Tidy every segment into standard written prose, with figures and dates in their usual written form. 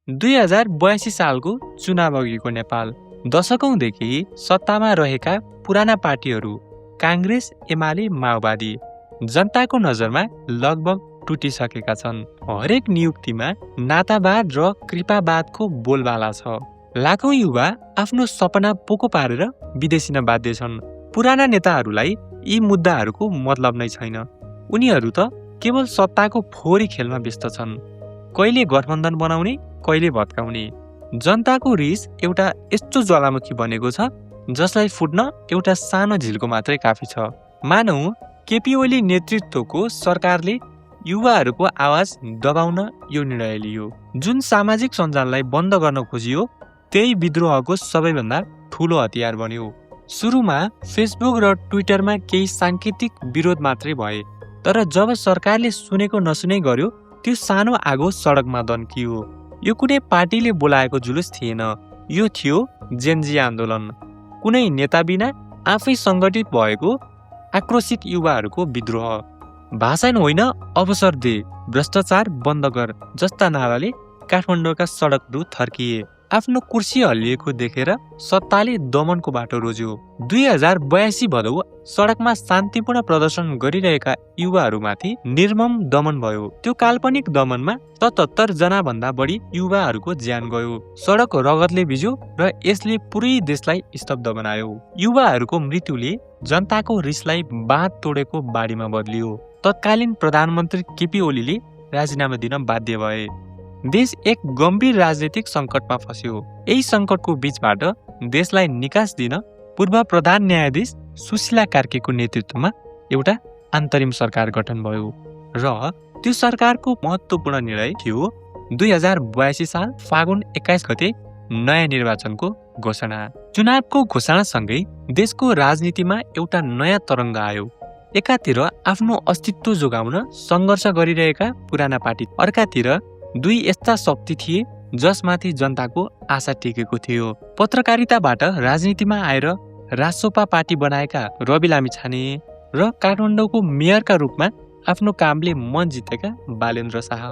2082 सालको चुनाव अघिको नेपाल। दशकौंदेखि सत्तामा रहेका पुराना पार्टीहरू कांग्रेस, एमाले, माओवादी जनताको नजरमा लगभग टुटिसकेका छन्। हरेक नियुक्तिमा नातावाद र कृपावादको बोलबाला छ। लाखौं युवा आफ्नो सपना पोको पारेर विदेशिन बाध्य छन्। पुराना नेताहरूलाई यी मुद्दाहरूको मतलब नै छैन। उनीहरू त केवल सत्ताको फोहोरी खेलमा व्यस्त छन्। कहिले गठबन्धन बनाउने, कहिले भत्काउने। जनताको रिस एउटा यस्तो ज्वालामुखी बनेको छ जसलाई फुट्न एउटा सानो झिल्को मात्रै काफी छ। मानौ केपी ओली नेतृत्वको सरकारले युवाहरूको आवाज दबाउन यो निर्णय लियो। जुन सामाजिक सञ्जाललाई बन्द गर्न खोजियो त्यही विद्रोहको सबैभन्दा ठूलो हतियार बन्यो। सुरुमा फेसबुक र ट्विटरमा केही सांकेतिक विरोध मात्रै भए, तर जब सरकारले सुनेको नसुनै गर्यो त्यो सानो आगो सडकमा दन्कियो। यो कुनै पार्टीले बोलाएको जुलुस थिएन, यो थियो जेनजी आन्दोलन। कुनै नेता बिना आफै सङ्गठित भएको आक्रोशित युवाहरूको विद्रोह। भाषण होइन, अवसर दे, भ्रष्टाचार बन्द गर जस्ता नाराले काठमाडौँका सडकहरू थर्किए। आफ्नो कुर्सी हल्लिएको देखेर सत्ताले दमनको बाटो रोज्यो। 2082 भदौ सडकमा शान्तिपूर्ण प्रदर्शन गरिरहेका युवाहरूमाथि निर्मम दमन भयो। त्यो काल्पनिक दमनमा 77 जना भन्दा बढी युवाहरूको ज्यान गयो। सडक रगतले भिज्यो र यसले पुरै देशलाई स्तब्ध बनायो। युवाहरूको मृत्युले जनताको रिसलाई बाँध तोडेको बाढीमा बदलियो। तत्कालीन प्रधानमन्त्री केपी ओलीले राजीनामा दिन बाध्य भए। देश एक गम्भीर राजनीतिक सङ्कटमा फस्यो। यही सङ्कटको बीचबाट देशलाई निकास दिन पूर्व प्रधान न्यायाधीश सुशीला कार्कीको नेतृत्वमा एउटा अन्तरिम सरकार गठन भयो र त्यो सरकारको महत्त्वपूर्ण निर्णय थियो 2082 साल फागुन 21 गते नयाँ निर्वाचनको घोषणा। चुनावको घोषणासँगै देशको राजनीतिमा एउटा नयाँ तरङ्ग आयो। एकातिर आफ्नो अस्तित्व जोगाउन सङ्घर्ष गरिरहेका पुराना पार्टी, अर्कातिर दुई यस्ता शक्ति थिए जसमाथि जनताको आशा टेकेको थियो। पत्रकारिताबाट राजनीतिमा आएर रासोपा पार्टी बनाएका रवि लामिछाने र काठमाडौँको मेयरका रूपमा आफ्नो कामले मन जितेका बालेन्द्र शाह।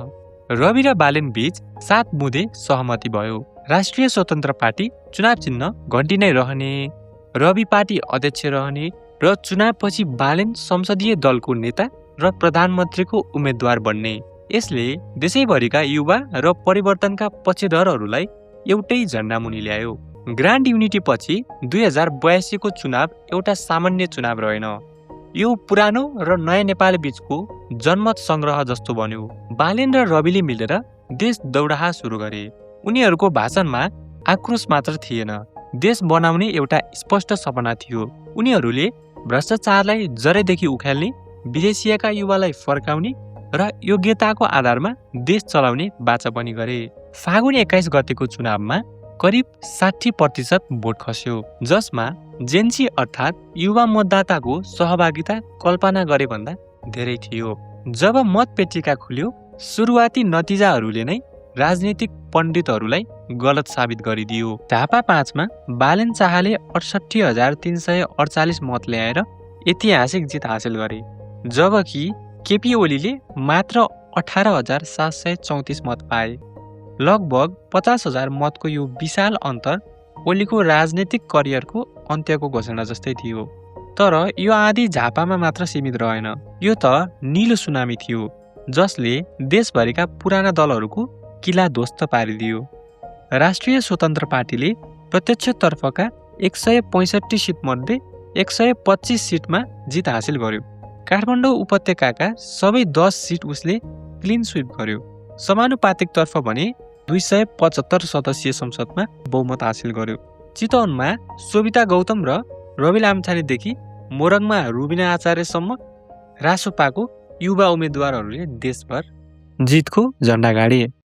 रवि र बालेन बीच 7 बुँदे सहमति भयो। राष्ट्रिय स्वतन्त्र पार्टी चुनाव चिन्ह घण्टी नै रहने, रवि पार्टी अध्यक्ष रहने र चुनावपछि बालेन संसदीय दलको नेता र प्रधानमन्त्रीको उम्मेद्वार बन्ने। यसले देशैभरिका युवा र परिवर्तनका पक्षधरहरूलाई एउटै झन्डामुनि ल्यायो। ग्रान्ड युनिटी पछि 2082 को चुनाव एउटा सामान्य चुनाव रहेन। यो पुरानो र नयाँ नेपाल बीचको जनमत सङ्ग्रह जस्तो बन्यो। बालेन र रविले मिलेर देश दौडाहा सुरु गरे। उनीहरूको भाषणमा आक्रोश मात्र थिएन, देश बनाउने एउटा स्पष्ट सपना थियो। उनीहरूले भ्रष्टाचारलाई जरैदेखि उखाल्ने, विदेशिएका युवालाई फर्काउने र योग्यताको आधारमा देश चलाउने बाचा पनि गरे। फागुन 21 गतेको चुनावमा करिब 60% भोट खस्यो, जसमा जेन्जी अर्थात् युवा मतदाताको सहभागिता कल्पना गरे भन्दा धेरै थियो। जब मतपेटिका खुल्यो, सुरुवाती नतिजाहरूले नै राजनीतिक पण्डितहरूलाई गलत साबित गरिदियो। झापा 5 मा बालेन शाहले 68,348 मत ल्याएर ऐतिहासिक जित हासिल गरे, जबकि केपी ओलीले मात्र 18,734 मत पाए। लगभग 50,000 मतको यो विशाल अन्तर ओलीको राजनीतिक करियरको अन्त्यको घोषणा जस्तै थियो। तर यो आदि झापामा मात्र सीमित रहेन, यो त निलो सुनामी थियो जसले देशभरिका पुराना दलहरूको किला ध्वस्त पारिदियो। राष्ट्रिय स्वतन्त्र पार्टीले प्रत्यक्षतर्फका 165 सिट मध्ये 125 सिटमा जित हासिल गर्यो। काठमाडौँ उपत्यकाका सबै 10 सिट उसले क्लिन स्विप गर्यो। समानुपातिकतर्फ भने 275 सदस्यीय संसदमा बहुमत हासिल गर्यो। चितवनमा सोभिता गौतम र रवि लामिछानेदेखि मोरङमा रुबिना आचार्यसम्म रासोपाको युवा उम्मेद्वारहरूले देशभर जितको झण्डा गाडे।